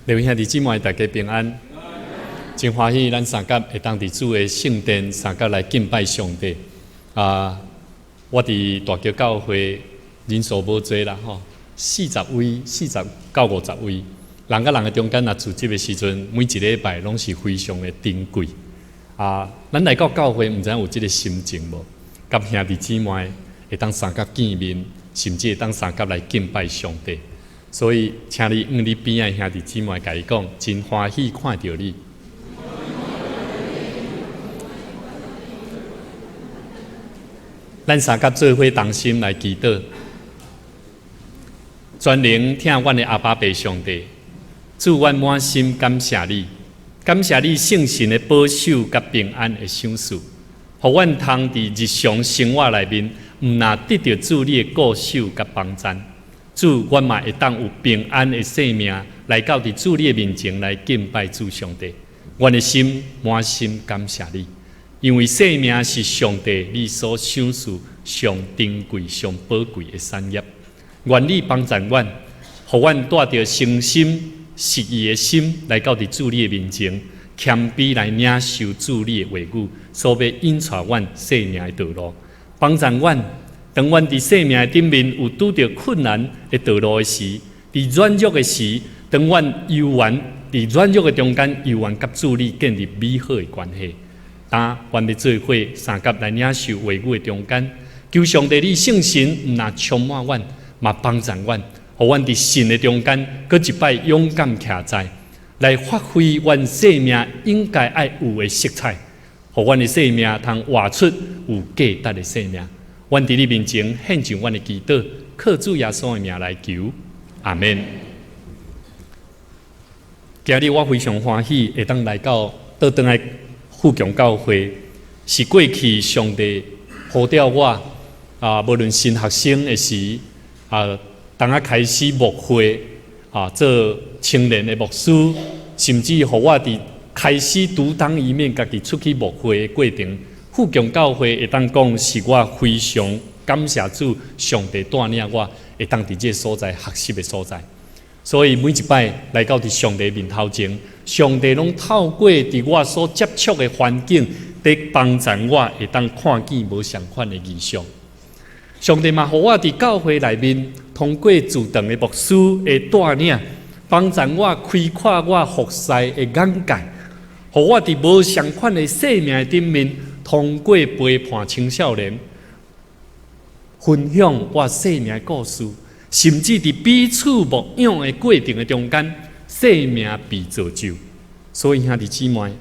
各位兄弟姊妹，大家平安。真歡喜，咱三甲會當佇主的聖殿三甲來敬拜上帝。啊，我佇大橋教會人數無濟啦吼，40位、40到50位，人佮人的中間若聚集的時陣，每一禮拜攏是非常的珍貴。啊，咱來到教會，毋知影有這个心情無？佮兄弟姊妹會當相佮見面，甚至會當相佮來敬拜上帝。所以，請你向你邊仔的兄弟姊妹共伊講，真歡喜看著你。咱三佮做伙同心來祈禱，全能疼阮的阿爸父上帝，主，阮滿心感謝你，感謝你聖神的保守佮平安的賞賜，予阮通佇日常生活內面，毋但得著主你的顧守佮幫贊，主，阮嘛會當有平安的生命來到佇主你的面前來敬拜主上帝。阮的心滿心感謝你。因為生命是上帝你所賞賜上珍貴、上寶貴的產業。願你幫助阮，予阮帶著誠心實意的心來到佇主你的面前，謙卑來領受主你的話語，所欲引帶阮生命的道路。幫助阮，當阮佇生命的頂面有拄著困難的道路的時，佇軟弱的時，當阮猶原佇軟弱的中間，猶原佮主你建立美好的關係。當阮欲做伙相佮來領受話語的中間，求上帝你聖神毋但充滿阮，嘛幫助阮，予阮佇信的中間，閣一擺勇敢徛在，來發揮阮生命應該愛有的色彩，予阮的生命通活出有價值的生命。阮佇你面前獻上阮的祈禱，靠主耶穌的名來求，阿們。今日我非常歡喜會當來到倒轉來。富強教會是過去上帝呼召我啊，無論新學生的時啊，當我開始牧會啊，做青年的牧師，甚至予我佇開始獨當一面，家己出去牧會的過程，富強教會會當講是我非常感謝主，上帝帶領我會當佇這个所在學習的所在。所以每一擺來到佇上帝面頭前，上帝攏透過佇我所接觸的環境，佇幫助我會當看見無仝款的異象。上帝嘛，予我佇教會內面，通過駐堂的牧師的帶領，幫助我開闊我服侍的眼界，予我佇無仝款的生命的頂面，通過陪伴青少年，分享我生命的故事。甚至佇彼此牧養的過程的中間，生命被造就。所以兄弟姊妹，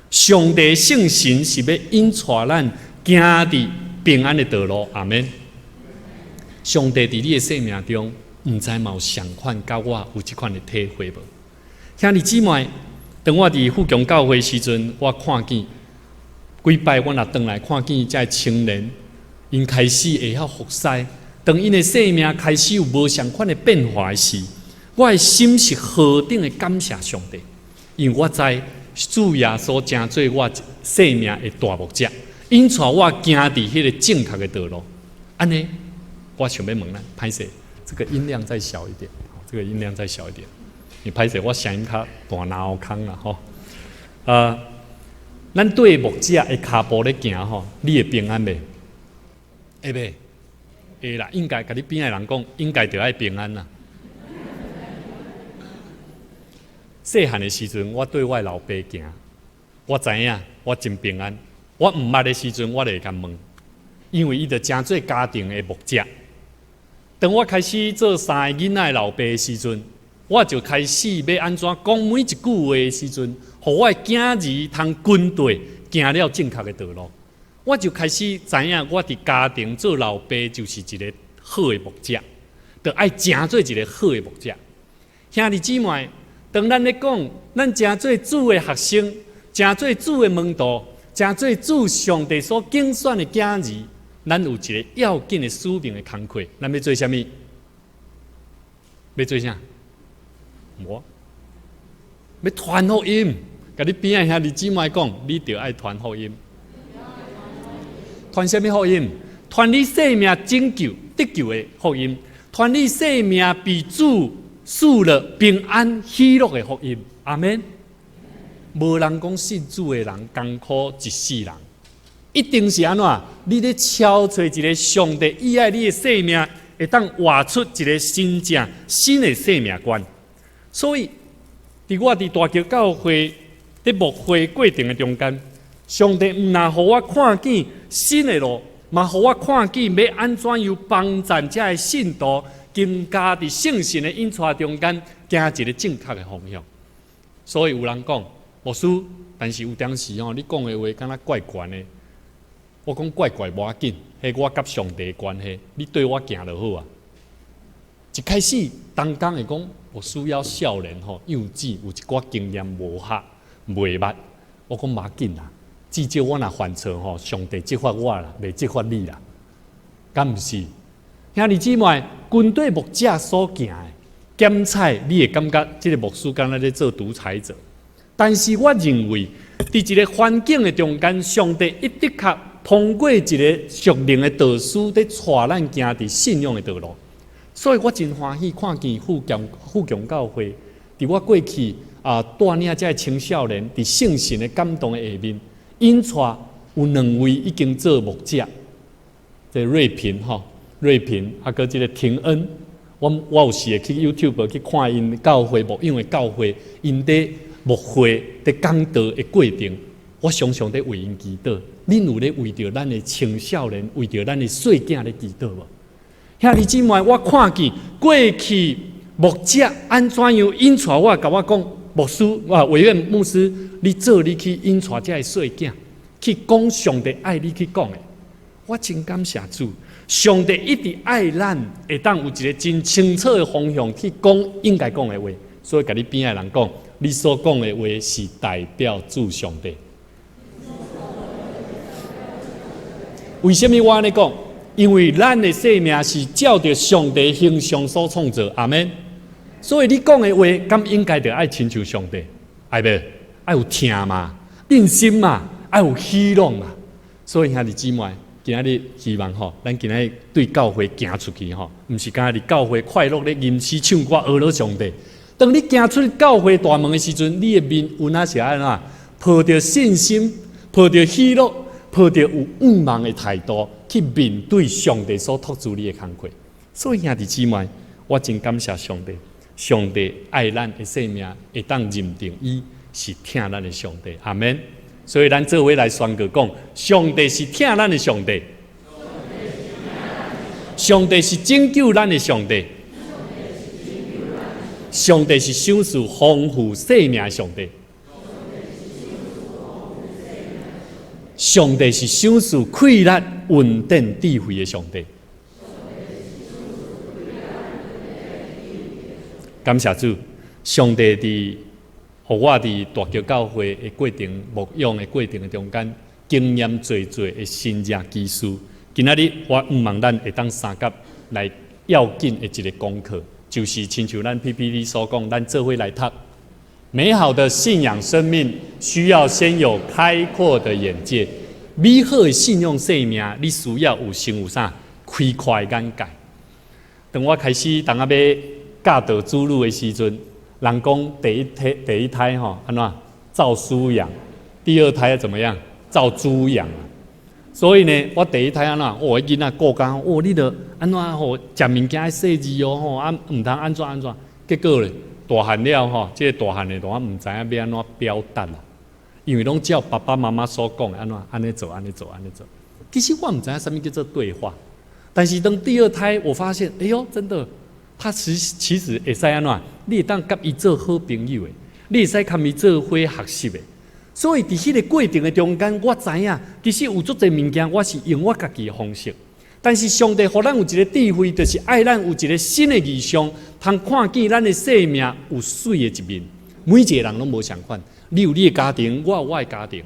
上帝聖神是欲引帶咱行佇平安的道路。阿們。上帝佇你的生命中，毋知嘛有仝款佮我有這款的體會無？兄弟姊妹，當我佇富強教會時陣，我看見幾擺，我若轉來看見這青年，𪜶開始會曉服侍。當𪜶的生命開始有無仝款的變化時，我的心是何等的感謝上帝，因為我知主耶穌成做我生命的大牧者，引帶我行佇彼个正確的道路。按呢，我想欲問咱，歹勢，這個音量再小一點，這個音量再小一點。你歹勢，我聲音較大腦空啦吼。啊，咱綴牧者的跤步咧行吼，你會平安袂？會袂？會啦，應該共你邊仔的人講，應該著愛平安啦。細漢的時陣，我綴我的老爸行，我知影我真平安。我毋捌的時陣，我就會共問，因為伊就成做家庭的牧者。當我開始做三个囡仔的老爸的時陣，我就開始欲按怎講每一句話的時陣，予我的囝兒通跟綴行了正確的道路。我就開始知影，我佇家庭做老爸就是一个好的牧者，著愛成做一个好的牧者。兄弟姊妹，當咱咧講，咱成做主的學生，成做主的門徒，成做主上帝所揀選的囝兒，咱有一个要緊的使命的工課，咱欲做啥物？欲做啥？無，欲傳福音。共你邊仔兄弟姊妹講，你著愛傳福音。傳啥物福音？傳你生命拯救得救的福音，傳你生命被主賜了平安喜樂的福音。阿們。無人講信主的人艱苦一世人，一定是按怎？你咧敲揣一个上帝意愛你的生命，會當活出一个真正新的生命觀。所以，佇我佇大橋教會佇牧會過程的中間，上帝毋但予我看見新的路，嘛予我看見欲按怎樣幫贊遮的信徒，更加佇聖神的引帶中間，行一个正確的方向。所以有人講，牧師，但是有當時吼，你講的話敢若怪怪的。我講怪怪無要緊，彼我佮上帝的關係，你對我行就好啊。一開始當工會講，牧師猶少年吼，幼稚，有一寡經驗無合，袂捌。我講無要緊啦，至少我若犯錯吼，上帝責罰我啦，袂責罰你啦。敢毋是？兄弟姊妹，軍隊牧者所行的檢採，你會感覺這个牧師敢若咧做獨裁者。但是我認為，佇一个環境的中間，上帝一的確通過一个屬靈的導師，佇帶咱行佇信仰的道路。所以我真歡喜看見富強教會，佇我過去啊帶領這个青少年，佇聖神的感動的下面，引帶有兩位已經做牧者，這瑞平吼，瑞平啊，閣這个廷恩，我有時會去 YouTube 去看𪜶教會牧養的教會，𪜶佇牧會佇講道的過程，我常常佇為𪜶祈禱。恁有咧為著咱的青少年，為著咱的細囝咧祈禱無？兄弟姊妹，我看見過去牧者按怎樣引帶我，共我講，牧師啊，委員牧師，你做你去引帶這个細囝，去講上帝愛你去講的。我真感謝主，上帝一直愛咱，會當有一个真清楚的方向去講應該講的話。所以，共你邊仔的人講，你所講的話是代表主上帝。為什麼我按呢講？因為咱的生命是照著上帝形象所創造，阿們。所以你講的話，敢應該著愛親像上帝，愛無？愛有疼嘛，信心嘛，愛有喜樂嘛。所以兄弟姊妹，今仔日希望吼，咱今仔日對教會行出去吼，毋是干焦佇教會快樂咧吟詩唱歌呵咾上帝。當你行出教會大門的時陣，你的面有哪是按怎？抱著信心，抱著喜樂，抱著有向望的態度去面對上帝所託付你的工課。所以兄弟姊妹，我真感謝上帝，上帝愛咱的生命會當認定伊是疼咱的上帝。阿們。所以咱做伙來宣告講，上帝是疼咱的上帝，上帝是拯救咱的上帝，上帝是賞賜豐富生命的上帝，上帝是賞賜氣力、穩定、智慧的上帝。感謝主，上帝佇予我佇大橋教會的過程、牧養的過程的中間，經驗濟濟的神跡奇事。今仔日我向望咱會當相佮來要緊的一个功課，就是親像咱 PPT 所講，咱做伙來讀。美好的信仰生命需要先有開闊的眼界。美好的信仰生命，你需要有先有啥開闊的眼界。當我開始當仔欲教導子女的時陣，人講第一胎，第一胎吼，按怎照書養；第二胎怎麼樣？照豬養。所以呢，我第一胎按怎，哦，囡仔顧甲，哦，你著按怎吼，食物件愛細緻哦，吼，啊，毋通按怎按怎。結果咧，大漢了吼，這个大漢的我毋知影欲按怎表達啦，因為攏照爸爸媽媽所講的按怎按呢做，按呢做，按呢做。其實我毋知影啥物叫做對話，但是當第二胎，我發現，哎喲，真的。他其實會使按怎？你會當佮伊做好朋友的，你會使共伊做伙學習的。所以佇彼个過程的中間，我知影其實有足濟物件，我是用我家己的方式。但是上帝予咱有一个智慧，就是愛咱有一个新的異象，通看見咱的生命有媠的一面。每一个人攏無仝款，你有你的家庭，我有我的家庭；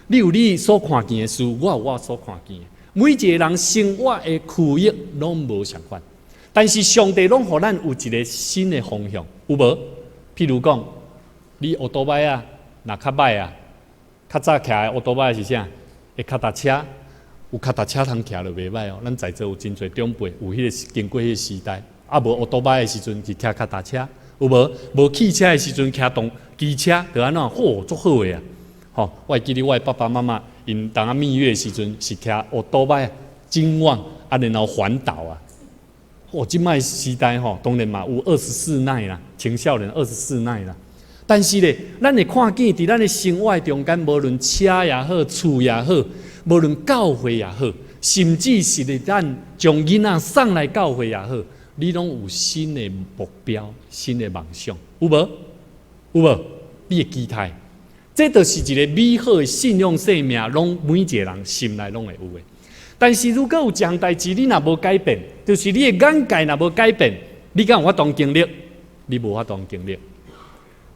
你有你所看見的事，我有我所看見的。每一个人生活的區域攏無仝款。但是上帝攏予咱有一个新的方向，有無？譬如講，你歐多擺啊，若較歹啊，較早騎的歐多擺是啥？會跤踏車，有跤踏車通騎就袂歹哦。咱在座有真濟長輩，有彼个經過彼个時代，啊無歐多擺的時陣去騎跤踏車，有無？無汽車的時陣，騎動機車，就按怎？嚯，足好的啊！吼，我會記得我的爸爸媽媽，𪜶當仔蜜月的時陣是騎歐多擺金旺啊，然後環島啊。哦，這擺時代吼，當然嘛有24耐啦，青少年二十四耐啦。但是咧，咱會看見佇咱的生活中間，無論車也好，厝也好，無論教會也好，甚至是咧咱將囡仔送來教會也好，你攏有新的目標、新的夢想，有無？有無？你的期待，這就是一個美好的信仰生命，攏每一個人心內攏會有的。但是如果有一項代誌你若無改變，就是你的眼界若無改變，你敢有法度經歷？你無法度經歷。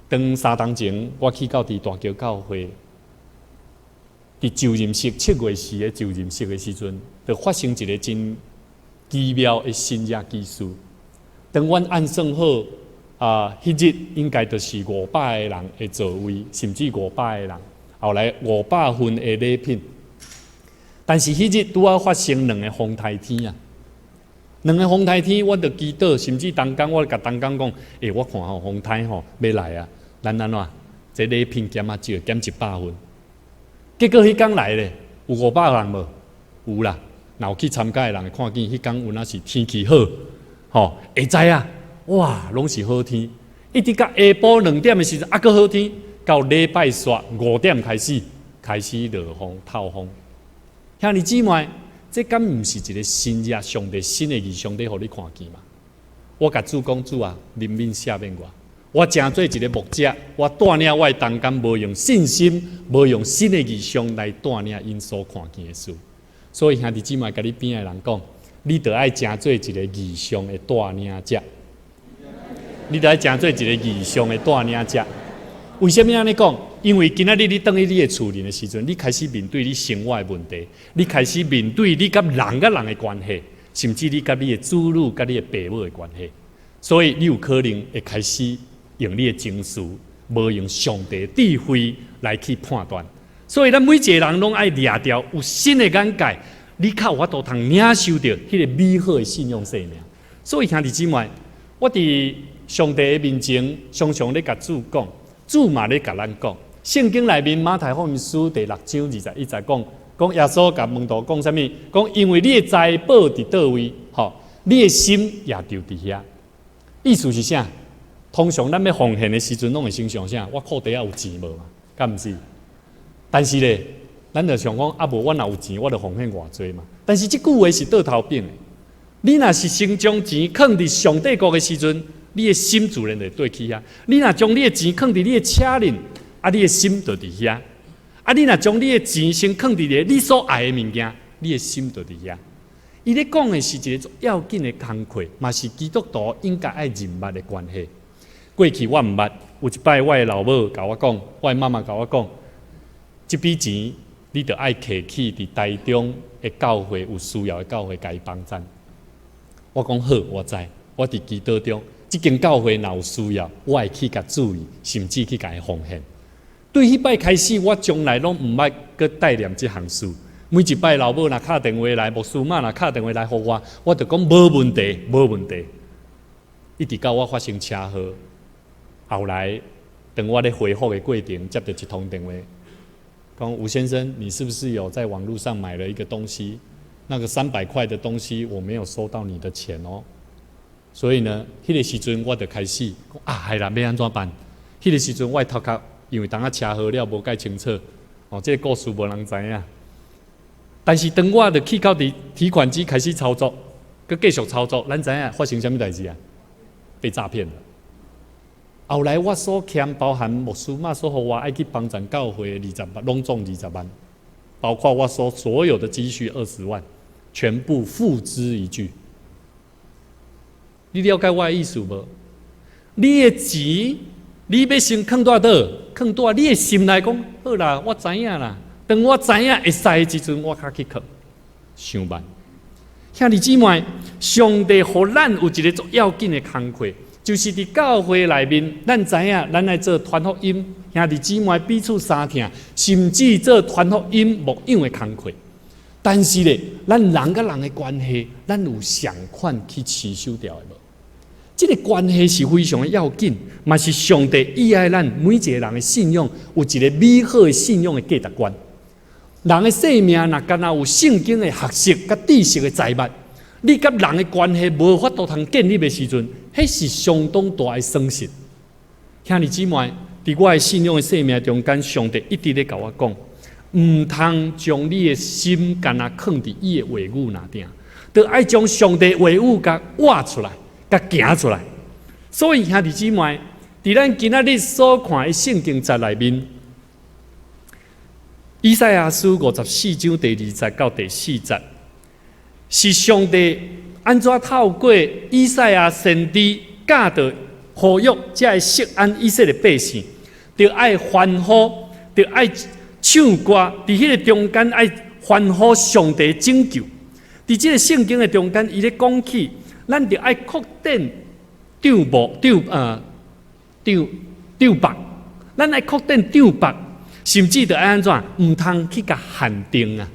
當3冬前，我去到佇大橋教會，佇就任式7月時的就任式的時陣，就發生一個真奇妙的神蹟奇事。當阮按算好啊，彼日應該就是500個人的座位，甚至五百個人。後來500份的禮品，但是彼日拄仔發生兩個風颱天啊！兩個風颱天，我就祈禱，甚至同工我共同工講，欸，我看吼風颱吼欲來啊，咱按怎？這禮品減較少，減100份。結果彼工來咧，有五百人無？有啦，若有去參加的人會看見，彼工有若是天氣好，吼，會知啊，哇，攏是好天。一直到下晡2點的時陣，猶閣好天。到禮拜煞5點開始，開始落風透風。兄弟姊妹，這敢毋是一個神蹟上帝新的異象咧，予你看見嗎？我共主講，主啊，憐憫赦免我。我成做一個牧者，我帶領我的同工，無用信心，無用新的異象來帶領𪜶所看見的事。所以兄弟姊妹，共你邊仔的人講，你著愛成做一個異象的帶領者。你著愛成做一個異象的帶領者。為啥物按呢講？因為今仔日你轉去你的厝裡的時陣，你開始面對你生活的問題，你開始面對你佮人佮人的關係，甚至你佮你的子女、佮你的爸母的關係。所以你有可能會開始用你的情緒，無用上帝智慧來去判斷。所以咱每一個人攏愛掠著有新的眼界，你較有法度通領受著彼個美好的信仰生命。所以兄弟姊妹，我佇上帝的面前，常常咧共主講，主嘛咧共咱講。聖經內面馬太福音書第六章21節講，講耶穌共門徒講啥物？講因為你的財寶佇佗位，吼，你的心也就佇遐。意思是啥？通常咱欲奉獻的時陣，攏會先想啥？我褲袋仔有錢無嘛？敢毋是？但是咧，咱就想講，啊無，我若有錢，我就奉獻偌濟嘛。但是這句話是倒頭反的。你若是先將錢囥佇上帝國的時陣，你的心自然就會綴去遐。你若將你的錢囥佇你的車裡，啊，你的心就佇遐。啊，你若將你的錢先囥佇個你所愛的物件，你的心就佇遐。伊咧講的是一個要緊的工課，嘛是基督徒應該愛認捌的關係。過去我毋捌，有一擺我的老母共我講，我的媽媽共我講，這筆錢你著愛提去佇台中的教會有需要的教會，共伊幫贊。我講好，我知，我佇祈禱中，這間教會若有需要，我會去共注意，甚至去共伊奉獻。對彼擺開始，我從來攏毋捌閣代念這項事。每一擺老母若敲電話來，牧師媽若敲電話來予我，我就講無問題，無問題。一直到我發生車禍，後來當我咧恢復的過程，接著一通電話，講吳先生，你是不是有在網路上買了一個東西？那個300塊的東西，我沒有收到你的錢哦。所以呢，彼個時陣我就開始講啊，係啦，欲按怎辦？彼個時陣我的頭殼因為當仔車禍了無蓋清楚，哦，這個故事無人知影。但是當我著去到佇提款機開始操作，閣繼續操作，咱知影發生啥物代誌啊？被詐騙了。後來我所欠包含牧師媽所予我愛去幫贊教會的二十萬，攏總二十萬，包括我所所有的積蓄20萬，全部付之一炬。你了解我的意思無？你的錢，你欲先囥佇佗？囥佇你的心內講，好啦，我知影啦。當我知影會使的時陣，我較去囥。傷慢。兄弟姊妹，上帝予咱有一個足要緊的工課，就是佇教會內面，咱知影，咱愛做傳福音，兄弟姊妹彼此相疼，甚至做傳福音牧養的工課。但是咧，咱人佮人的關係，咱有仝款去持守著的無？這個關係是非常的要緊，嘛是上帝意愛咱每一個人的信仰有一個美好的信仰的價值觀。人的生命若干焦有聖經的學識佮知識的財物，你佮人的關係無法度通建立的時陣，彼是相當大的損失。兄弟姊妹，佇我的信仰的生命中間，上帝一直咧共我講，毋通將你的心干焦囥佇伊的話語內底，著愛將上帝話語共活出來，共行出來。所以兄弟姊妹，佇咱今仔日所看的聖經節內面，以賽亞書54章第二節到第四節，是上帝按怎透過以賽亞先知教導呼籲這个錫安以色列百姓，著愛歡呼，著愛唱歌，佇彼個中間愛歡呼上帝拯救。佇這个聖經的中間，伊咧講起，咱著愛擴展帳幕、帳呃帳帳幕，咱愛擴展帳幕，甚至著愛按怎？毋通去共限定啊！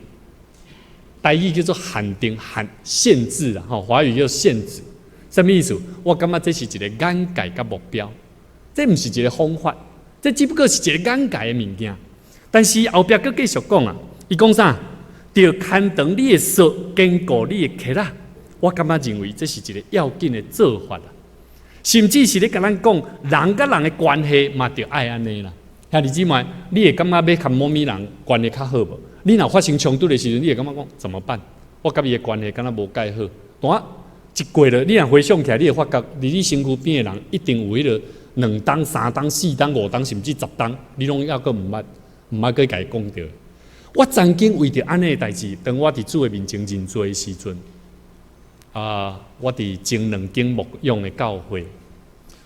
台語叫做限定、限限制啦，吼，華語叫限制。啥物意思？我感覺這是一個眼界佮目標，這毋是一個方法，這只不過是一個眼界的物件。但是後壁閣繼續講啊，伊講啥？著牽長你的索，堅固你的橛仔。我感覺認為這是一個要緊的做法啦。甚至是咧共咱講，人佮人的關係嘛，著愛按呢啦。兄弟姊妹，你會感覺欲佮某物人關係較好無？你若發生衝突的時陣，你會感覺講怎麼辦？我佮伊的關係敢若無蓋好。等一過了，你若回想起來，你會發覺，佇你身軀邊的人一定有彼个兩冬、三冬、四冬、五冬，甚至十冬，你攏猶閣毋捌，毋捌閣共伊講著。我曾經為著按呢的代誌，當我佇主的面前認罪的時陣，啊，我佇前兩間牧養的教會，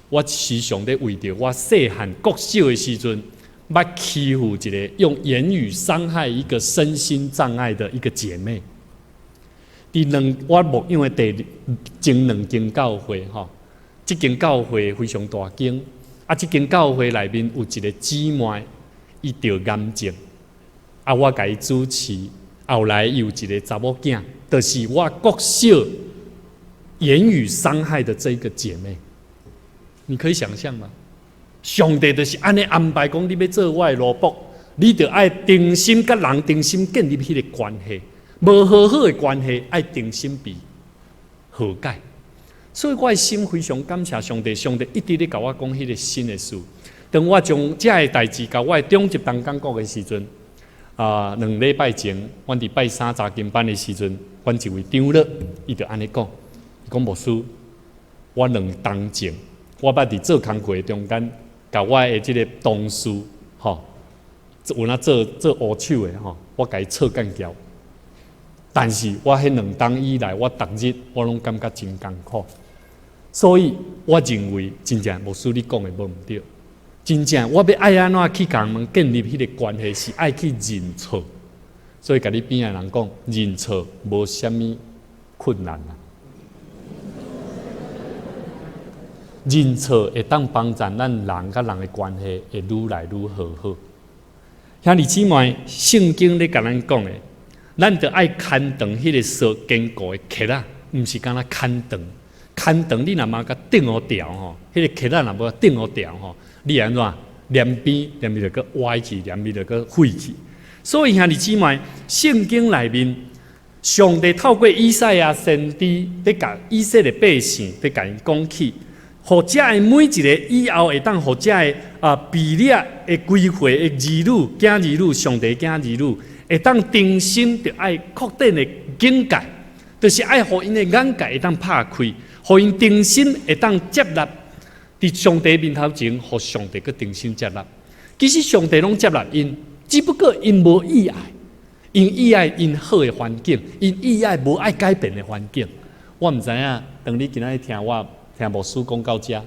我時常咧為著我細漢國小的時陣，捌欺負一個用言語傷害一個身心障礙的一個姐妹。佇兩我牧養的第前兩間教會吼，這間教會非常大間，啊，這間教會內面有一個姊妹，伊得癌症，啊，我共伊主持，後來有一個查某囝，就是我國小言語傷害的這個姐妹，你可以想象嗎？上帝就是按呢安排，講你欲做我的奴僕，你著愛重新佮人重新建立彼个關係，無和好的關係愛重新被和解。所以我的心非常感謝上帝，上帝一直咧共我講彼个新的事。當我將這个代誌共我的長執同工講的時陣，啊，2禮拜前，阮佇拜三查經班的時陣，阮一位長老，伊就按呢講，伊講牧師，我兩冬前，我捌佇做工課的中間，共我的這个同事，吼，有那做做烏手的吼，我共伊吵干譙。但是我彼兩冬以來，我逐日我攏感覺真艱苦，所以我認為真正牧師你講的無毋對，真正我欲愛按怎去共人建立彼个關係，是愛去認錯。所以共你邊仔人講，認錯無啥物困難啊。認錯會當幫助咱人佮人的關係會愈來愈和好。兄弟姊妹，聖經咧共咱講的，咱著愛牽長彼个索堅固的橛仔，毋是干焦牽長。牽長你若無共釘予牢吼，彼个橛仔若無釘予牢吼，你會按怎？連邊連伊就閣歪去，連伊就閣廢去。所以兄弟姊妹，聖經內面，上帝透過以賽亞先知，佇共以色列百姓，佇共𪜶講起，予遮的每一個以後會當予遮的啊被掠的歸回的兒女、囝兒女、上帝囝兒女，會當重新著愛擴展的境界，就是愛予𪜶的眼界會當拍開，予𪜶重新會當接納佇上帝面頭前，予上帝閣重新接納。其實上帝攏接納𪜶，只不過𪜶無意愛，𪜶意愛𪜶好的環境，𪜶意愛無愛改變的環境。我毋知影，當你今仔日聽我聽牧師講到遮，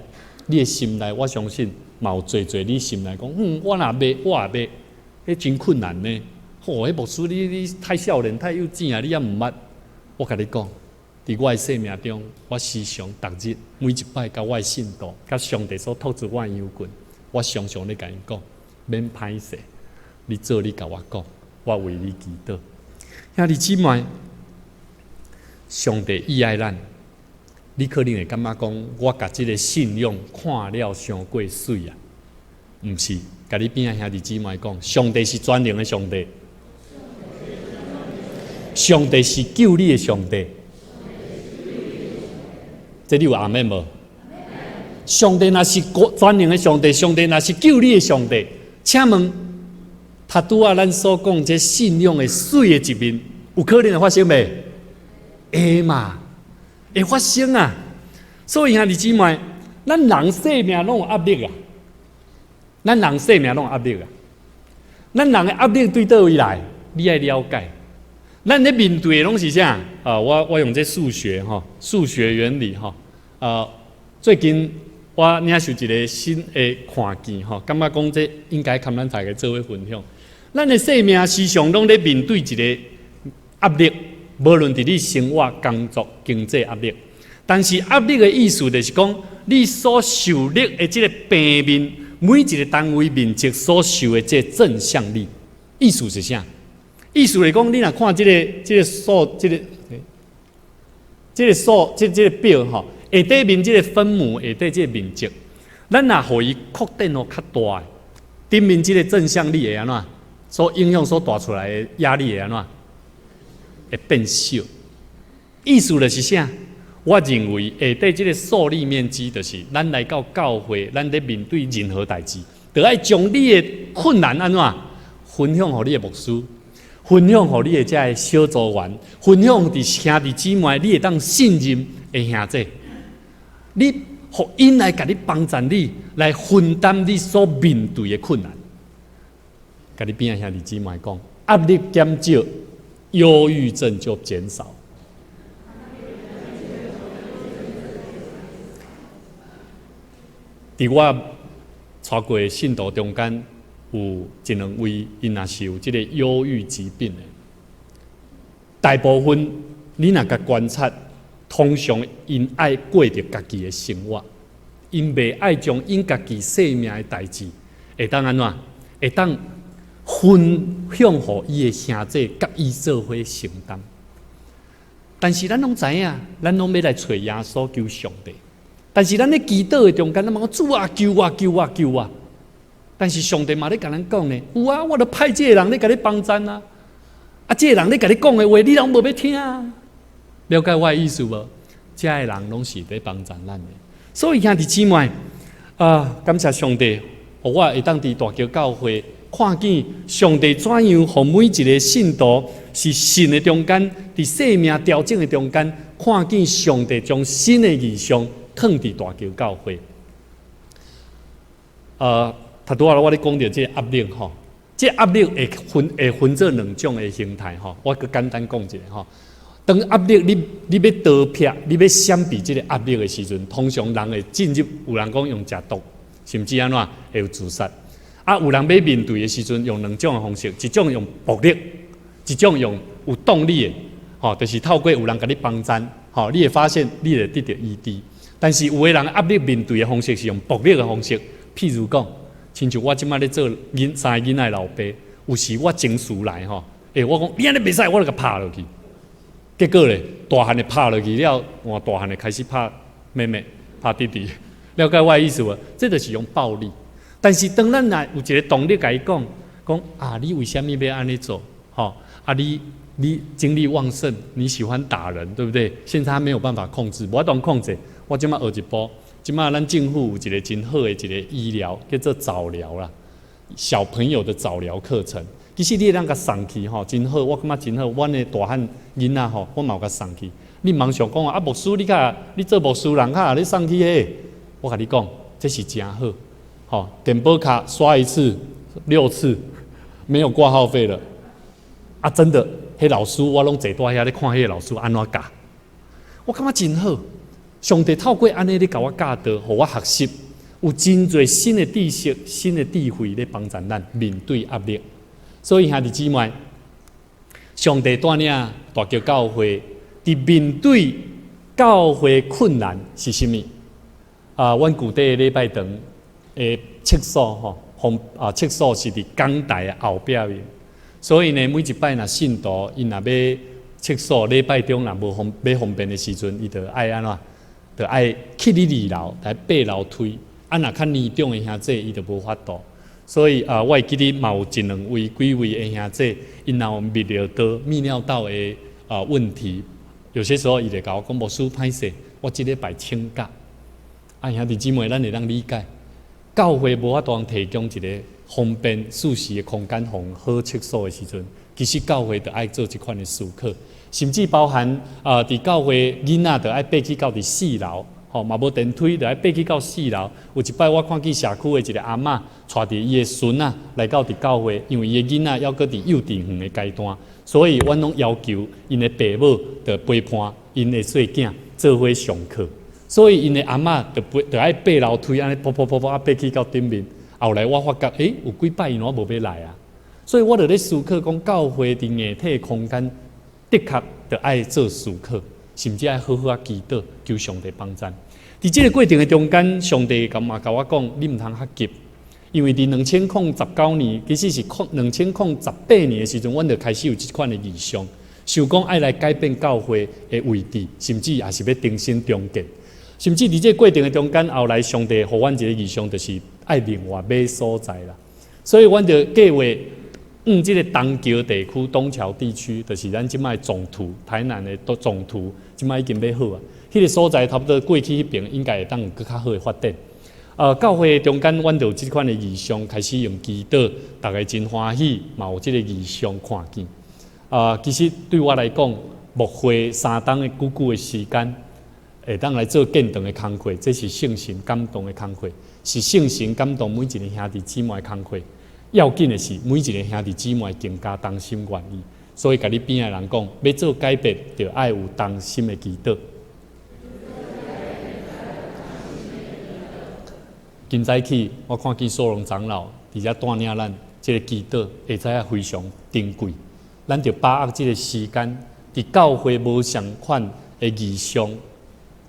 你的心內，我相信嘛有濟濟你心內講，嗯，我若賣，我也賣，彼真困難呢。吼，彼牧師你你太少年太幼稚啊，你猶毋捌。我共你講，佇我的生命中，我時常逐日每一擺共我的信徒，佮上帝所託付我的羊群，我常常咧共𪜶講，免歹勢，你做你共我講，我為你祈禱。兄弟姊妹，上帝意愛咱，你可能會感覺講，我共這個信仰看了傷過媠啊？毋是，共你邊仔兄弟姊妹講，上帝是全能的上帝，上帝是救你的上帝。這你有阿們無？上帝若是全能的上帝，上帝若是救你的上帝，請問，頭拄仔咱所講這信仰的媠的一面，有可能會發生袂？會嘛？會發生啊！所以兄弟姊妹，咱人生命攏有壓力啊！咱人生命攏有壓力啊！咱人的壓力對佗位來？你愛了解。咱咧面對的攏是啥？啊，我用這數學吼，數學原理吼。啊，最近我領受一個新的看見吼，感覺講這應該共咱大家做伙分享。咱的生命時常攏咧面對一個壓力，無論佇你生活、工作、經濟壓力。但是壓力的意思就是講，你所受力的這個平面，每一個單位面積所受的這個正向力，意思是啥？意思來講，你若看這個數，這個數，這個表吼，下底面這個分母，下底這個面積，咱若予伊擴展予較大，頂面這個正向力會按怎？所影響所帶出來的壓力會按怎？會變小。意思就是啥？我認為下底這個受力面積，就是咱來到教會，咱咧面對任何代誌，都愛將你的困難按怎分享予你的牧師，分享予你的這个小組員，分享佇兄弟姊妹，你會當信任的兄弟，你予𪜶來共你幫助你，來分擔你所面對的困難。共你邊仔兄弟姊妹講，壓力減少，憂鬱症就減少。佇我帶過的信徒中間，有一兩位，𪜶若是有這个憂鬱疾病的。大部分你若共觀察，通常𪜶愛過著家己的生活，𪜶袂愛將𪜶家己生命的代誌，會當按怎？會當分享予伊的兄弟，佮伊做伙承擔。但是咱攏知影，咱攏欲來揣耶穌求上帝。但是咱咧祈禱的中間，咱嘛講主啊，救我，救我，救我。但是上帝嘛咧共咱講呢，有啊，我著派這個人咧共你幫贊啊。啊，這個人咧共你講的話，你攏無欲聽啊。了解我的意思無？這个人攏是咧幫贊咱的。所以兄弟姊妹啊，感謝上帝，予我會當佇大橋教會看見上帝怎樣予每一個信徒是信的中間，佇生命調整的中間，看見上帝將新的異象囥佇大橋教會。頭拄仔我咧講著這個壓力吼，這個壓力會分做兩種的形態吼，我閣簡單講一下吼。當壓力你欲逃避，你欲閃避這個壓力的時陣，通常人會進入有人講用食毒，甚至按怎會有自殺。啊，有人欲面對的時陣，用兩種的方式，一種用暴力，一種用有動力的，吼，就是透過有人共你幫贊，吼，你會發現你會得著醫治。但是有的人壓力面對的方式是用暴力的方式，譬如講，親像我這擺咧做三个囡仔的老爸，有時我情緒來吼，欸，我講你按呢袂使，我就共拍落去。結果咧，大漢的拍落去了，換大漢的開始拍妹妹、拍弟弟，了解我的意思無？這就是用暴力。但是當咱若有一個動力共伊講，講啊，你為啥物欲按呢做？吼，啊你精力旺盛，你喜歡打人，對不對？現在他沒有辦法控制，無法度控制。我這擺學一步，這擺咱政府有一個真好的一個醫療，叫做早療啦，小朋友的早療課程。其實你會當共送去吼，真好，我感覺真好。阮的大漢囡仔吼，我嘛有共送去。你毋茫想講啊，牧師你較你做牧師人較咧送去彼，我共你講，這是誠好。吼，健保卡刷一次六次，沒有掛號費了。啊，真的，彼老師我攏坐佇遐咧看彼个老師按怎教，我感覺真好。上帝透過按呢咧共我教導，予我學習，有真濟新的知識、新的智慧咧幫助咱面對壓力。所以兄弟姊妹，上帝帶領大橋教會佇面對教會困難是啥物？啊，阮舊底禮拜堂的廁所吼，方啊廁所是佇講台的後壁面，所以呢，每一擺若信徒𪜶若欲廁所，禮拜中若無方欲方便的時陣，伊就愛按怎？就愛去佇二樓來爬樓梯。啊，若較年長的兄弟，伊就無法度。所以啊，我會記得嘛有一兩位、幾位的兄弟，𪜶若有泌尿道、泌尿道的啊問題，有些時候伊就共我講，牧師歹勢，我這禮拜請假。啊，兄弟姊妹，咱會當理解，教會無法度提供一個方便舒適的空間，予好廁所的時陣，其實教會就愛做這款的思考，甚至包含啊，佇教會囡仔就愛爬去到佇四樓，吼嘛無電梯，就愛爬去到四樓。有一擺我看見社區的一個阿嬤，帶著伊的孫仔來到佇教會，因為伊的囡仔猶閣佇幼稚園的階段，所以阮攏要求𪜶的爸母著陪伴𪜶的細囝做伙上課。所以𪜶的阿嬤就爬，就愛爬樓梯，按呢噗噗噗噗啊爬去到頂面。後來我發覺，欸，有幾擺𪜶攏無欲來啊。所以我就咧思考講，教會佇硬體空間的確著愛做思考，甚至愛好好仔祈禱，求上帝幫贊。佇這個過程的中間，上帝嘛共我講，你毋通較急，因為佇2019年，其實是2018年的時陣，阮就開始有這款的異象，想講愛來改變教會的位置，甚至也是欲重新重建。甚至佇這個過程的中間，後來上帝予阮一個異象，就是愛另外買所在啦。所以阮就計劃往這個東橋地區、東橋地區，就是咱這擺總圖，台南的總圖，這擺已經買好啊。彼個所在差不多過去彼爿應該會當有閣較好的發展。教會中間，阮就有這款的異象，開始用祈禱，逐家真歡喜，嘛有這個異象看見。其實對我來講，牧會三冬的久久的時間，會當來做建堂的工課，這是聖神感動的工課，是聖神感動每一個兄弟姊妹的工課。要緊的是，每一個兄弟姊妹更加同心願意。所以，共你邊仔的人講，欲做改變，就愛有同心的祈禱。今早起，我看見蘇榮長老佇遮帶領咱這個祈禱，會知影非常珍貴。咱著把握這個時間，佇教會無仝款的異象。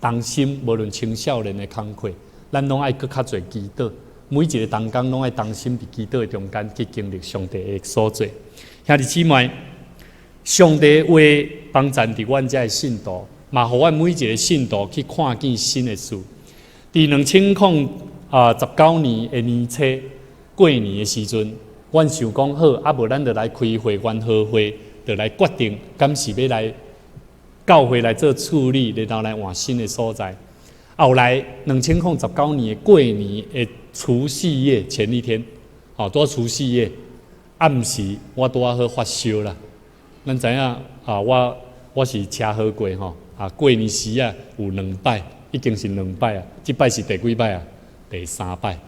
同心，無論青少年的工課，咱攏愛閣較濟祈禱。每一個同工攏愛同心佇祈禱的中間去經歷上帝的所做。兄弟姊妹，上帝話幫贊佇阮遮的信徒，嘛予阮每一個信徒去看見新的事。佇2019年的年初過年的時陣，阮想講好，啊無咱就來開會員合會，就來決定，敢是欲來教會來做處理，然後來換新的所在。後來2019年的過年的除夕夜前一天，吼，拄除夕夜暗時，我拄仔好發燒啦。咱知影啊，我是車禍過吼，啊過年時啊有兩擺，已經是兩擺啊，這擺是第幾擺啊？第三擺，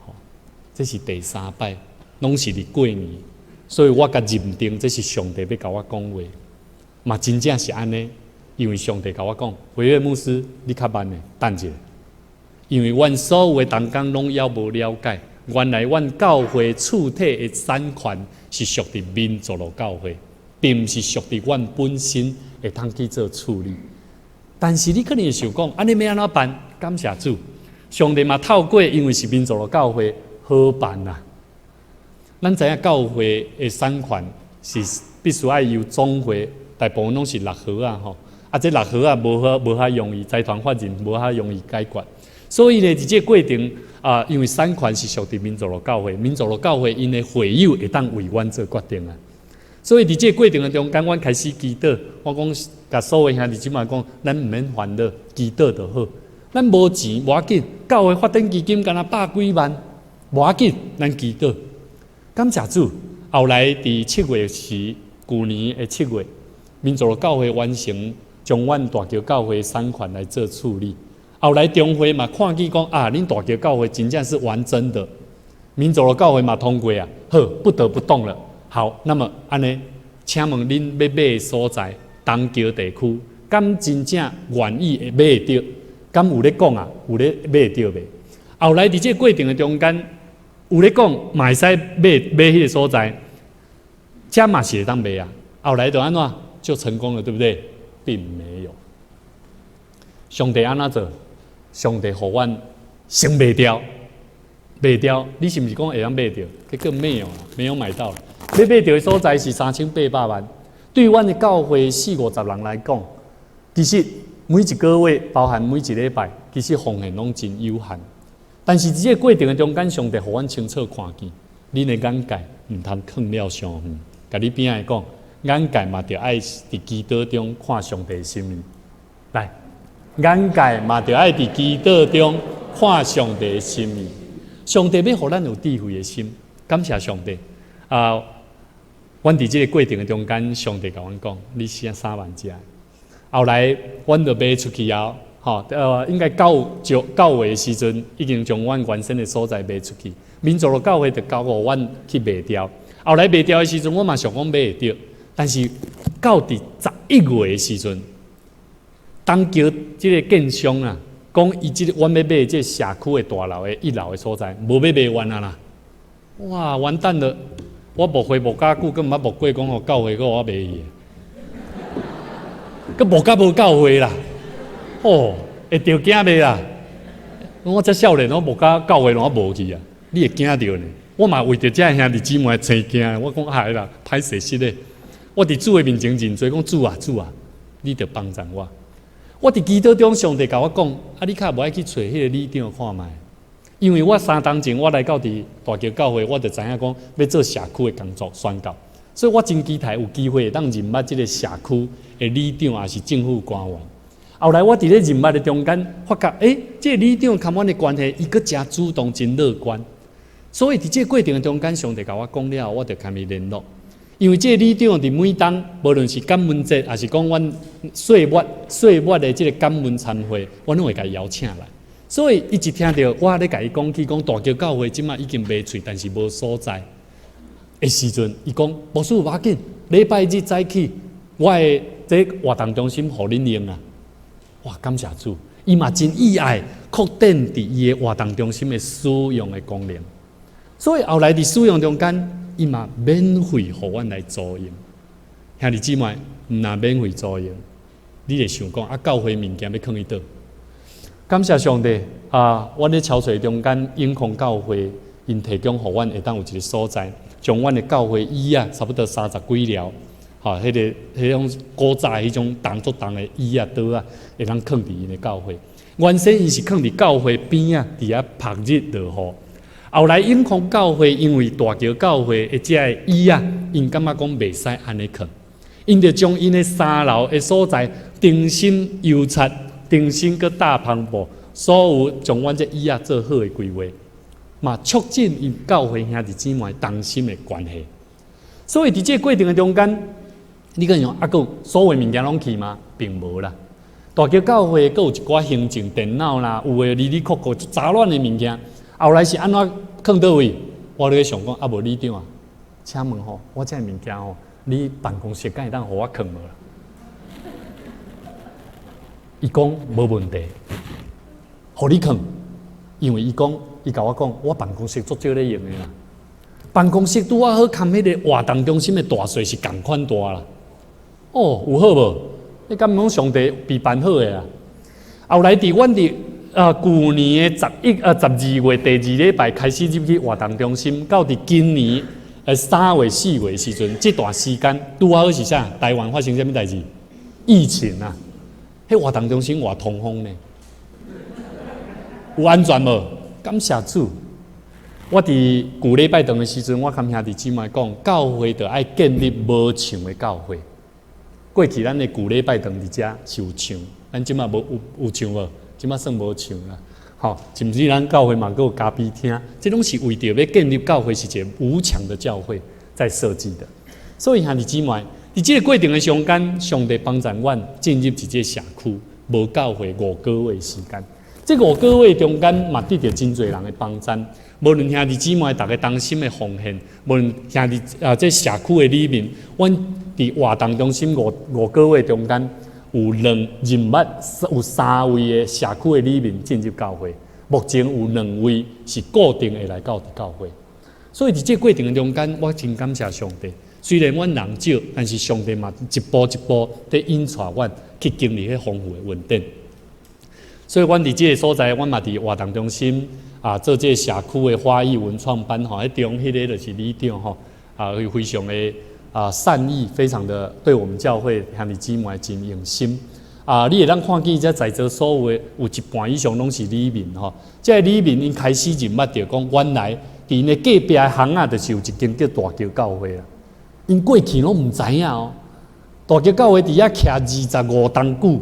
吼，這是第三擺，攏是佇過年，所以我共認定這是上帝欲共我講話。嘛，真正是按呢，因為上帝共我講，維約牧師，你較慢咧，等者。因為阮所有的同工攏猶無了解，原來阮教會主體的產權是屬佇民族路教會，並毋是屬佇阮本身會通去做處理。但是你可能會想講，按呢欲按怎辦？感謝主，上帝嘛透過，因為是民族路教會好辦啦。咱知影教會的產權是必須愛由總會。大部分攏是六合仔吼，啊，這六合仔無好無遐容易，財團法人無遐容易解決，所以呢，佇這個過程啊，因為產權是屬佇民族路教會，民族路教會𪜶的會友會當為阮做決定啊。所以佇這個過程的中間，阮開始祈禱，我講共所有兄弟姊妹講，咱毋免煩惱，祈禱就好。咱無錢無要緊，教會發展基金敢若百幾萬，無要緊，咱祈禱。感謝主，後來佇7月時，舊年的7月。民族路教會完成將阮大橋教會產權來做處理。後來中會嘛看見講啊，恁大橋教會真正是玩真的。民族路教會嘛通過啊，好，不得不動了。好，那麼按呢，請問恁欲買的所在，東橋地區，敢真正願意會買會著？敢有咧講啊？有咧買會著袂？後來佇這個過程的中間，有咧講嘛會使買買彼個所在，這嘛是會當賣啊。後來就按怎？就成功了，對不對？並沒有。上帝按怎做？上帝予阮先賣掉，賣掉。你是毋是講會當買著？結果沒有啦，沒有買到。欲買著的所在是3800萬。對阮的教會四五十人來講，其實每一個月，包含每一禮拜，其實奉獻攏真有限。但是佇這個過程的中間，上帝予阮清楚看見，恁的眼界毋通囥了傷遠。共你邊仔講，眼界嘛著愛佇祈禱中看上帝的心意。來，眼界嘛著愛佇祈禱中看上帝的心意。上帝欲予咱有智慧的心，感謝上帝。啊，阮佇這個過程的中間，上帝共阮講，你寫3萬隻。後來，阮就賣出去後，吼，應該9月的時陣，已經將阮原先的所在賣出去。民族的教會就交予阮去賣掉。後來賣掉的時陣，我嘛想講買會著，但是到佇11月的時陣，東橋這個建商啊，講伊這個阮欲買這個社區的大樓的一樓的所在，無欲賣阮啊啦！哇，完蛋了！我牧會牧遮久，閣毋捌牧過講予教會閣予我賣去，閣牧甲無教會啦！哦，會著驚袂啦？我遮少年，我牧甲教會攏無去啊！你會驚著呢？我嘛為著這兄弟姊妹生驚，我講哎啦，歹勢失咧。我佇主的面前認罪，講主啊主啊，你著幫贊我。我佇祈禱中，上帝共我講，啊，你較無愛去揣彼個里長看覓？因為我3冬前我來到佇大橋教會，我就知影講欲做社區的工作宣教，所以我真期待有機會會當認捌這個社區的里長，抑是政府官員。後來我佇咧認捌的中間，發覺，欸，這個里長佮阮的關係，伊閣誠主動，真樂觀。所以佇這個過程的中間，上帝共我講了後，我就共伊聯絡。因為這個里長佇每冬，無論是感恩節，抑是講阮歲末的這個感恩餐會，阮攏會共伊邀請來。所以伊一聽著我咧共伊講起，講大橋教會這馬已經賣出，但是無所在的時陣，伊講牧師無要緊，禮拜日早起，我的這活動中心予恁用啊！哇，感謝主，伊嘛真意愛擴展佇伊的活動中心的使用的功能。所以後來佇使用中間，伊嘛免費予阮來租用。兄弟姊妹，毋若免費租用，你會想講啊？教會物件欲囥佇佗？感謝上帝啊！阮咧籌措中間，永康教會𪜶提供予阮會當有一個所在，將阮的教會椅仔，差不多三十幾寮，吼，彼個彼種古早彼種重足重的椅仔桌仔，會當囥佇𪜶的教會。原先𪜶是囥佇教會邊仔，佇遐曝日落雨。後來永康教會因為大橋教會的這个椅仔，𪜶感覺講袂使按呢囥，𪜶就將𪜶的三樓的所在重新油漆。重新閣搭帆布，所有將阮這椅仔做好的規劃，嘛促進𪜶教會兄弟姊妹同心的關係。所以佇這個過程的中間，你閣想啊，閣所有物件攏去嗎？並無啦。大橋教會閣有一寡行政電腦啦，有的哩哩扣扣雜亂的物件。後來是按怎囥佗位？我咧想講，啊無里長啊，請問吼，我這物件吼，你辦公室敢會當予我囥無啦？伊講無問題，予你囥，因為伊講，伊共我講，我辦公室足少咧用的啦。辦公室拄仔好含彼個活動中心的大細是仝款大啦。哦，有好無？你敢講上帝備辦好的啊？後來佇阮佇啊舊年的11啊12月第二禮拜開始入去活動中心，到佇今年的3月4月的時陣，這段時間拄仔好是啥？台灣發生啥物代誌？疫情啊！彼活動中心偌通風呢？有安全無？感謝主！我佇舊禮拜堂的時陣，我共兄弟姊妹講，教會著愛建立無牆的教會。過去咱的舊禮拜堂佇遮是有牆，咱這馬無有牆無？這馬算無牆啦。吼，甚至咱教會嘛閣有咖啡廳，這攏是為著欲建立教會是一個無牆的教會在設計的。所以兄弟姊妹，佇這個過程的中間，上帝幫助阮進入一個社區，無教會五個月時間。這五個月中間嘛，得著真濟人的幫贊。無論兄弟姊妹逐家同心的奉獻，無論兄弟啊，這社區的里面，阮佇活動中心五個月中間，有兩認捌有三位的社區的里面進入教會，目前有兩位是固定會來到教會。所以佇這個過程的中間，我真感謝上帝。雖然阮人少，但是上帝嘛一步一步佇引帶阮去經歷彼豐富的恩典。所以，阮佇這個所在，阮嘛佇活動中心啊，做這個社區的花藝文創班吼。彼中彼个就是里長吼啊，伊非常的啊善意，非常的對我們教會兄弟姊妹真用心。啊，你會當看見遮在座所有的有一半以上攏是里民吼。這个里民𪜶開始認捌著講，原來佇𪜶的隔壁的巷仔就是有一間叫大橋教會啦。𪜶過去攏毋知影哦。大橋教會佇遐徛25冬久，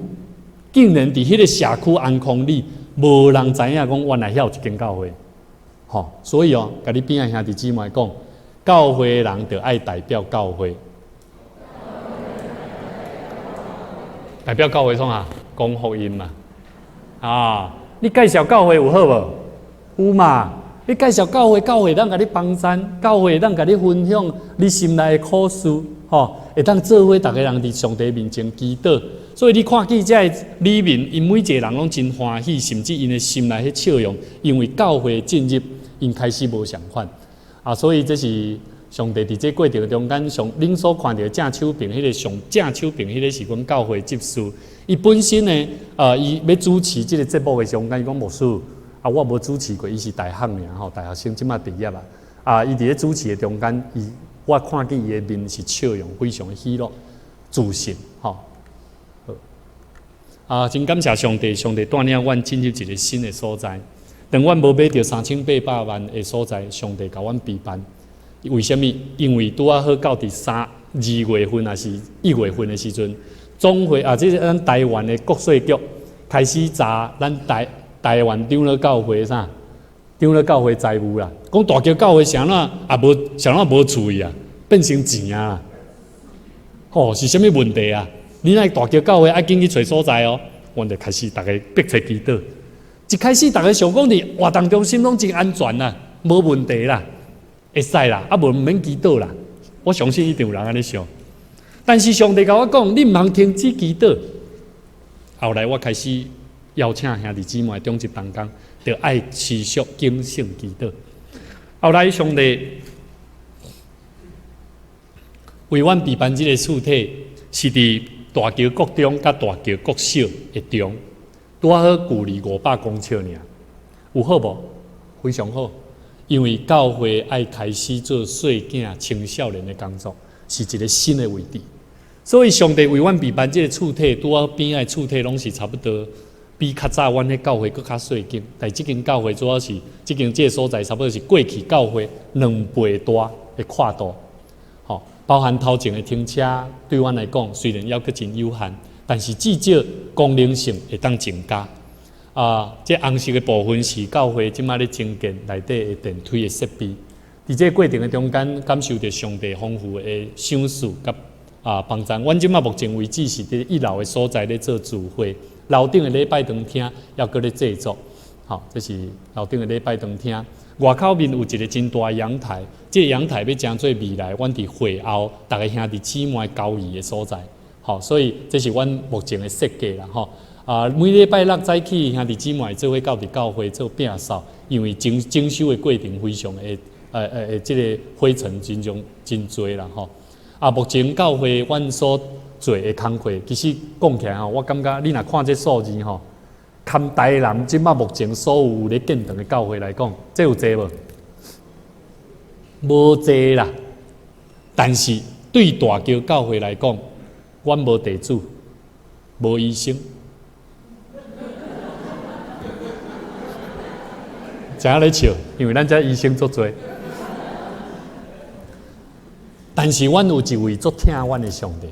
竟然佇彼个社區安康里，無人知影講原來遐有一間教會。吼，所以哦，共你邊仔兄弟姊妹講，教會的人著愛代表教會。代表教會創啥？講福音嘛。啊，你介紹教會有好無？有嘛？你介紹教會，教會會當共你幫贊，教會會當共你分享你心內的苦事，吼，會當做伙逐个人佇上帝面前祈禱。所以你看見這个里面，𪜶每一个人攏真歡喜，甚至𪜶的心內彼笑容，因為教會進入，𪜶開始無仝款。啊，所以這是上帝佇這過程中間，上恁所看著正手邊彼个上正手邊彼个是阮教會執事。伊本身呢，伊欲主持這个節目的時陣，伊講牧師，啊，我無主持過，伊是大學爾吼，大學生這馬畢業啊。啊，伊佇咧主持的中間，伊我看見伊的面是笑容，非常的喜樂、自信，吼。好，啊，真感謝上帝，上帝帶領阮進入一个新的所在。當阮無買著3800萬的所在，上帝共阮備辦。為啥物？因為拄仔好到佇2月份，抑是1月份的時陣，總會啊，這是咱台灣的國稅局開始查咱台灣長老教會啥？長老教會財務啦，講大橋教會啥怎也無啥怎無厝啊，變成錢啊！吼，是啥物問題啊？你若大橋教會愛緊去揣所在哦，阮就開始逐家迫切祈禱。一開始逐家想講佇活動中心攏真安全啦，無問題啦，會使啦，啊無毋免祈禱啦。我相信一定有人按呢想。但是上帝共我講，你毋通停止祈禱。後來我開始邀請兄弟姊妹長執同工，著愛持續警醒祈禱。後來上帝為阮備辦這个厝體，是佇大橋國中佮大橋國小的中，拄仔好距離500公尺爾，有好無？非常好，因為教會愛開始做細囝青少年的工作，是一个新的位置。所以上帝為阮備辦這个厝體，拄仔邊仔的厝體攏是差不多比較早阮彼教會閣較細間，但這間教會主要是這間這个所在，差不多是過去教會2倍大的闊度，吼，包含頭前的停車，對阮來講雖然猶閣真有限，但是至少功能性會當增加。啊，這紅色的部分是教會這馬咧增建內底的電梯的設備。佇這个過程的中間，感受著上帝豐富的賞賜佮幫贊。阮這馬目前為止是佇一樓的所在咧做聚會，樓頂的禮拜堂廳猶閣咧製作。吼，這是樓頂的禮拜堂廳。外口面有一个真大陽台，這个陽台欲成做未來阮佇會後逐个兄弟姊妹交誼的所在。吼，所以這是阮目前的設計啦。吼，啊，每禮拜六早起兄弟姊妹做伙到佇教會做摒掃，因為整整修的過程非常的，這个灰塵真種真濟啦。吼，啊，目前教會阮所做的工課，其實講起來吼，我感覺你若看這數字吼，含台南這馬目前所有咧建堂的教會來講，這有濟無？無濟啦。但是對大橋教會來講，阮無地主，無醫生，知影咧笑，因為咱遮醫生足濟。但是阮有一位足疼阮的上帝，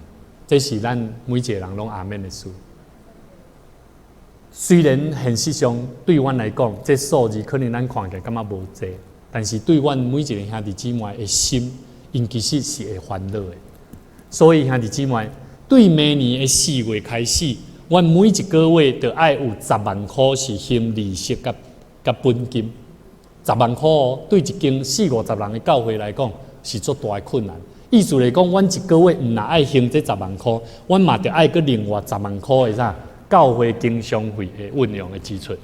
這是咱每一个人攏阿們的事。雖然現實上對阮來講，這數字可能咱看起來感覺無濟，但是對阮每一个兄弟姊妹的心，𪜶其實是會煩惱的。所以兄弟姊妹，對明年的4月開始，阮每一个月著愛有十萬箍是還利息佮本金。十萬箍哦，對一間四五十人的教會來講，是足大的困難。意思來講，阮一个月毋若愛還這十萬箍，阮嘛著愛閣另外十萬箍的啥教會經常費的運用的支出，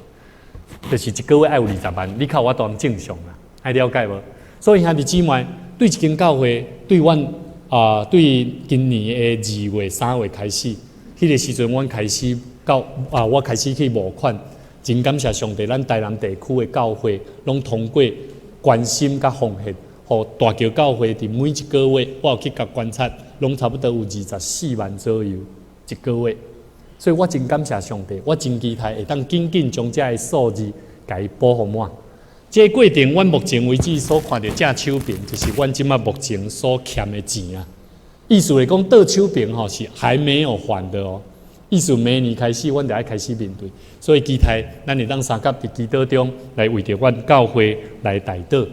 就是一个月愛有20萬，你較有法度正常啦，愛了解無？所以兄弟姊妹，對一間教會，對阮啊，對今年的2月、3月開始，彼个時陣，阮開始到啊，我開始去募款，真感謝上帝，咱台南地區的教會攏通過關心佮奉獻，予大橋教會佇每一个月，我有去共觀察，攏差不多有24萬左右一个月。所以我真感謝上帝，我真期待會當緊緊將這个數字共伊補予滿。這個過程，阮目前為止所看著正手爿，就是阮這馬目前所欠的錢啊。意思來講，倒手爿吼是還沒有還的哦。意思明年開始，阮就愛開始面對。所以期待咱會當相佮佇祈禱中來為著阮教會來代禱。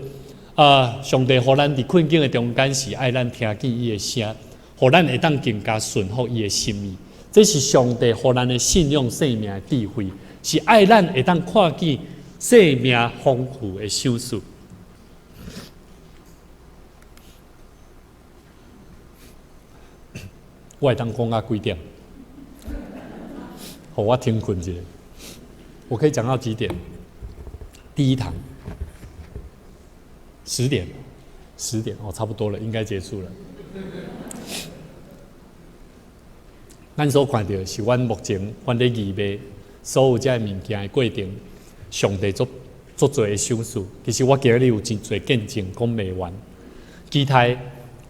啊，上帝予咱佇困境的中間是愛咱聽見伊的聲，予咱會當更加順服伊的心意。這是上帝予咱的信仰生命的智慧，是愛咱會當看見生命豐富的賞賜。我會當講到幾點？予我停睏一下。我可以講到幾點？第一堂十點，10點哦，差不多了，應該結束了。咱所看著是阮目前阮咧預備所有這个物件的過程，上帝足足濟的賞賜。其實我今日有真濟見證講袂完。期待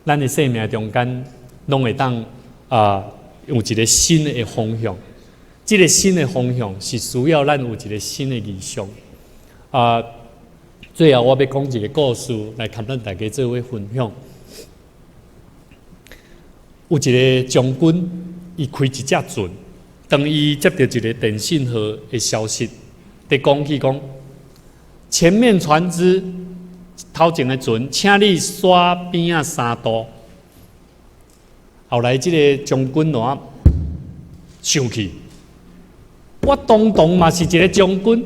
咱的生命中間，攏會當啊有一個新的方向。這個新的方向是需要咱有一個新的異象。啊，最後我欲講一個故事來共咱大家做伙分享。有一個將軍，伊開一隻船，當伊接著一個電信號的消息，佇講起講，前面船隻頭前的船，請你徙邊仔3度。後來這個將軍就生氣，我堂堂嘛是一個將軍，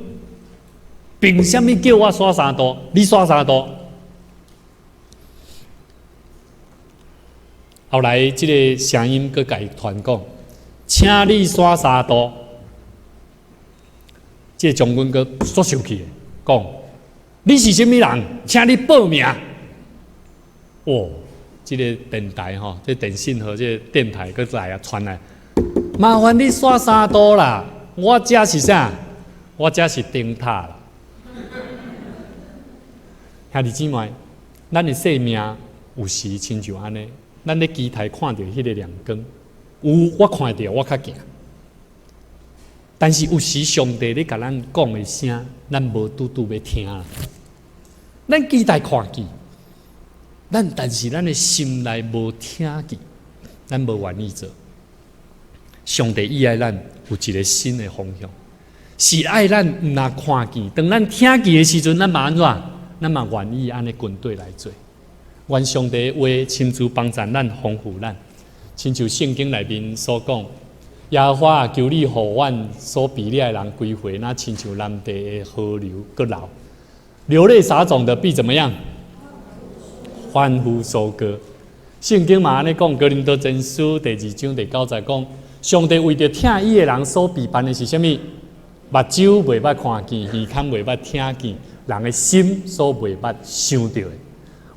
憑啥物叫我徙三度？你徙三度？後來這個聲音閣共伊傳講，請你徙三度。這個將軍閣煞生氣，講你是啥物人？請你報名。哦，這個電台吼，這個電信號，這個電台閣來啊傳來，麻煩你徙三度啦。我這是啥？我這是燈塔啦。兄弟姊妹，咱的生命有時親像按呢，咱咧期待看著彼个亮光，有我看著我較行。但是有時上帝咧共咱講的聲，咱無拄拄欲聽啦。咱期待看見，咱但是咱的心內無聽見，咱無願意做。上帝伊愛咱有一個新的方向，是愛咱毋若看見，當咱聽見的時陣，咱嘛按怎？咱嘛願意按呢跟綴來做。願上帝的話親自幫助咱，豐富咱。親像聖經內面所講，耶和華求你予阮所被掠的人歸回，若親像南地的河流閣流，流淚撒種的必怎麼樣？歡呼收割。聖經嘛按呢講，哥林多前書第二章第九節講，上帝為著疼伊的人所備辦的是啥物？目睭袂捌看見，耳孔袂捌聽見，人的心所袂捌想著的。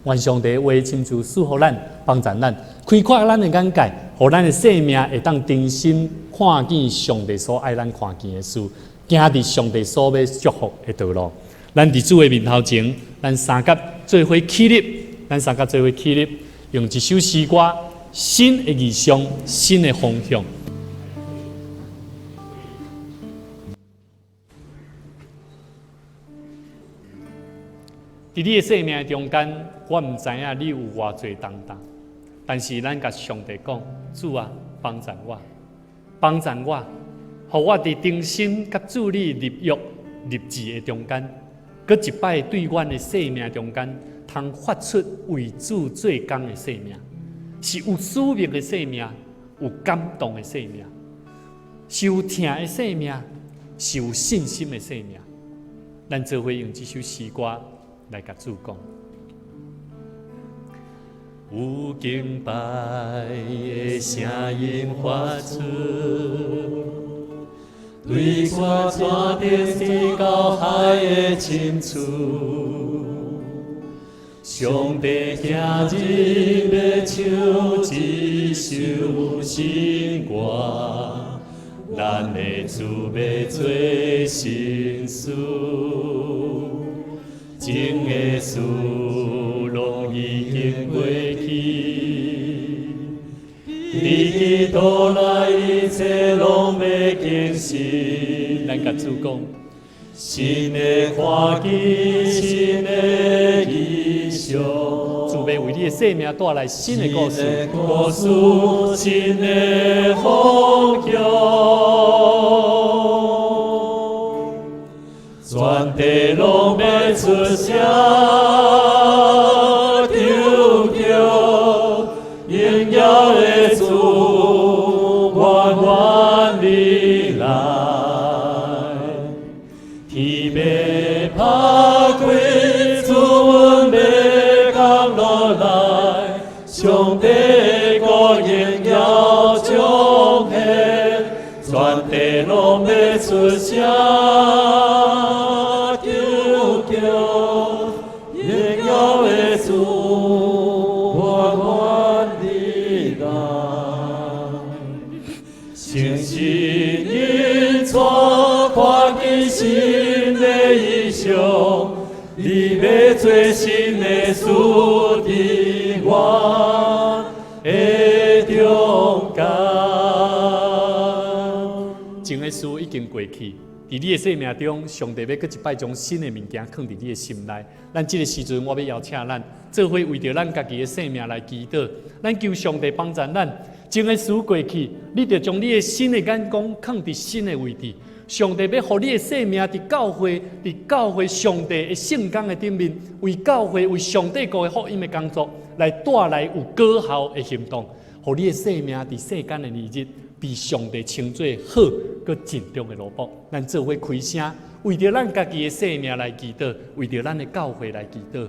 願上帝話親自賜予咱，幫助咱，開闊咱的眼界，予咱的生命會當重新看見上帝所愛咱看見的事，行佇上帝所欲祝福的道路。咱佇主的面頭前，咱相佮做伙起立，咱相佮做伙起立，用一首詩歌，新的異象，新的方向。佇你的生命中間，我毋知影你有偌濟重擔，但是咱共上帝講：主啊，幫助我，幫助我，予我佇重新佮主你立約立志的中間，閣一擺對阮的生命中間，通發出為主做工的生命，是有使命的生命，有感動的生命，是有疼的生命，是有信心的生命。咱做伙用這首詩歌來共主講。有敬拜的聲音發出，對山頂直到海的深處，上帝今日欲唱一首新歌，咱的主欲做新事，前的事攏已經過去，彼佇基督內一切攏欲更新。咱共主講，新的看見，新的異象，主欲為你的生命帶來新的故事，新的故事，新的方向，全地攏欲出聲求叫，榮耀的主，我願你來。天欲拍開，主恩欲降落來，上帝國榮耀彰顯，全地攏欲出聲求叫，榮耀的主，我願你來。聖神引帶看見新的異象，你欲做新的事佇阮的中間。前的事已經過去，佇你的生命中，上帝欲閣一擺將新的物件囥佇你的心內。咱這个時陣，我欲邀請咱做伙為著咱家己的生命來祈禱。咱求上帝幫助咱，前的事過去，你著將你的新的眼光囥佇新的位置。上帝欲予你的生命佇教會，佇教會上帝的聖工的頂面，為教會、為上帝國的福音的工作，來帶來有果效的行動，予你的生命佇世間的年日，被上帝稱做好、閣盡忠的奴僕。咱做伙開聲，為著咱家己的生命來祈禱，為著咱的教會來祈禱。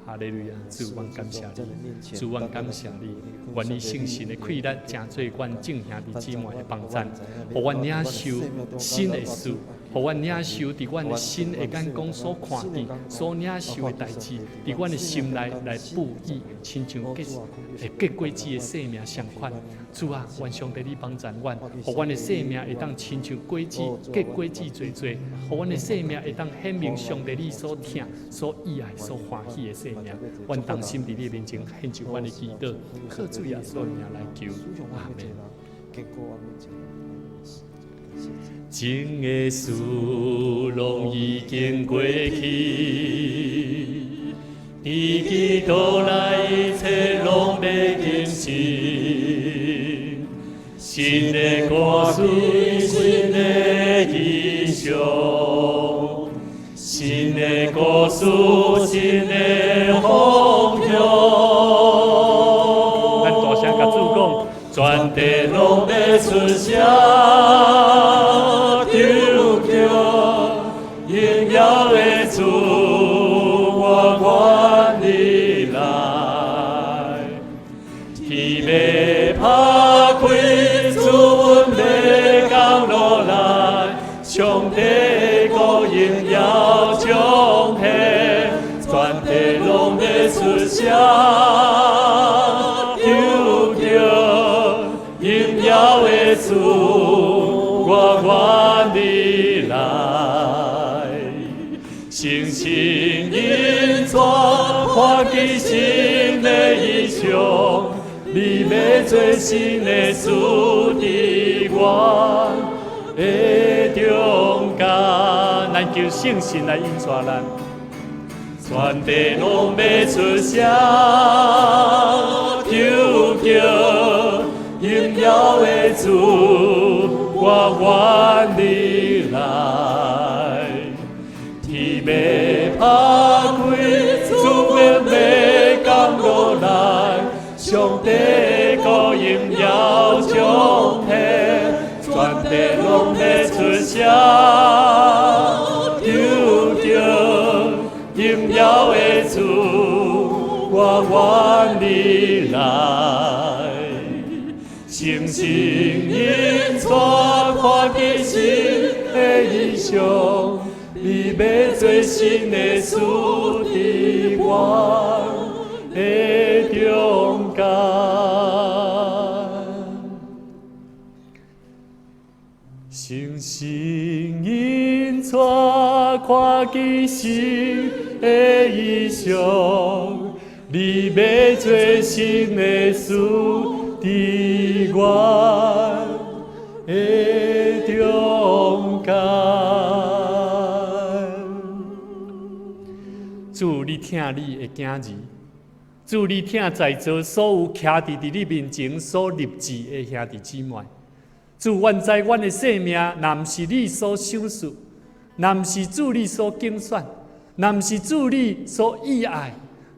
哈利路亞，主，阮感謝你，主，阮感謝你，願你聖神的氣力，成做阮眾兄弟姊妹的幫贊，予阮領受新的事，予阮領受佇阮的新的眼光所看見、所領受的代誌，佇阮的心內來賦予，親像結果子的生命相款。主啊，願上帝你幫贊阮，予阮的生命會當親像果子結果子濟濟，予阮的生命會當顯明上帝你所疼、所喜愛、所歡喜的生命。阮同心佇你面前獻上阮的祈禱，靠主耶穌的名來求，阿門。前的事攏已經過去，佇基督內一切攏欲更新。新的故事，新的異象，新的故事，新的方向。咱大聲共主講，全地攏欲出聲求叫，榮耀的主，我願你來。天欲拍開，主恩欲降落來，上帝國榮耀彰顯，全地攏欲出聲求叫，榮耀的主，我願你來。聖神引帶看見新的異象，你欲做新的事佇阮的中間。咱求聖神來引帶咱，全地攏欲出聲求叫，榮耀的主，我願你來。天欲拍開，主恩欲降落來，上帝國榮耀彰顯，全地攏欲出聲求叫，榮耀的主，我願你來。聖神引帶看見新的異象，你欲做新的事佇阮的中間。聖神引帶看見新的異象，你欲做新的事佇佇阮的中間。主，你疼你的囝兒，主，你疼在座所有徛佇你面前所立志的兄弟姊妹。主，阮知阮的生命，若毋是你所賞賜，若毋是主你所揀選，若毋是主你所意愛，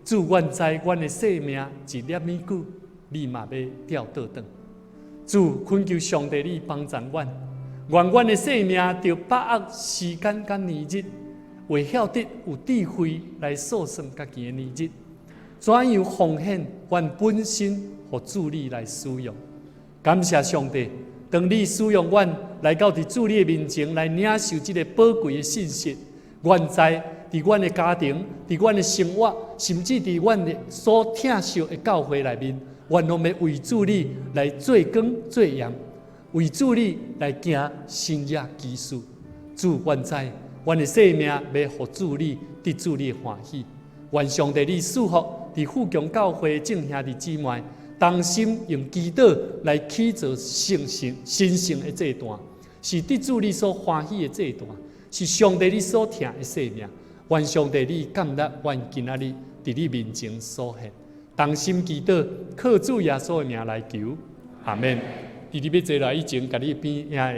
主，阮知阮的生命一粒物久，你嘛欲吊倒轉。主，懇求上帝你幫助阮，願阮的生命著把握時間佮年日，會曉得有智慧來數算家己的年日，怎樣奉獻阮本身，予主你來使用。感謝上帝，當你使用阮來到佇主你的面前來領受這個寶貴的信息，阮知佇阮的家庭、佇阮的生活，甚至佇阮的所疼惜的教會內面，阮攏欲為主你來做光做鹽，為主你來行神蹟奇事。主，阮知阮的生命欲予主你得主你的歡喜。願上帝你賜福佇富強教會眾兄弟姊妹，同心用祈禱來起造聖聖神聖的祭壇，是得主你所歡喜的祭壇，是上帝你所疼的生命。願上帝你感納阮今仔日佇你面前所獻，同心祈禱，靠主耶穌的名來求，阿門。佇你欲坐落以前，共你邊仔的。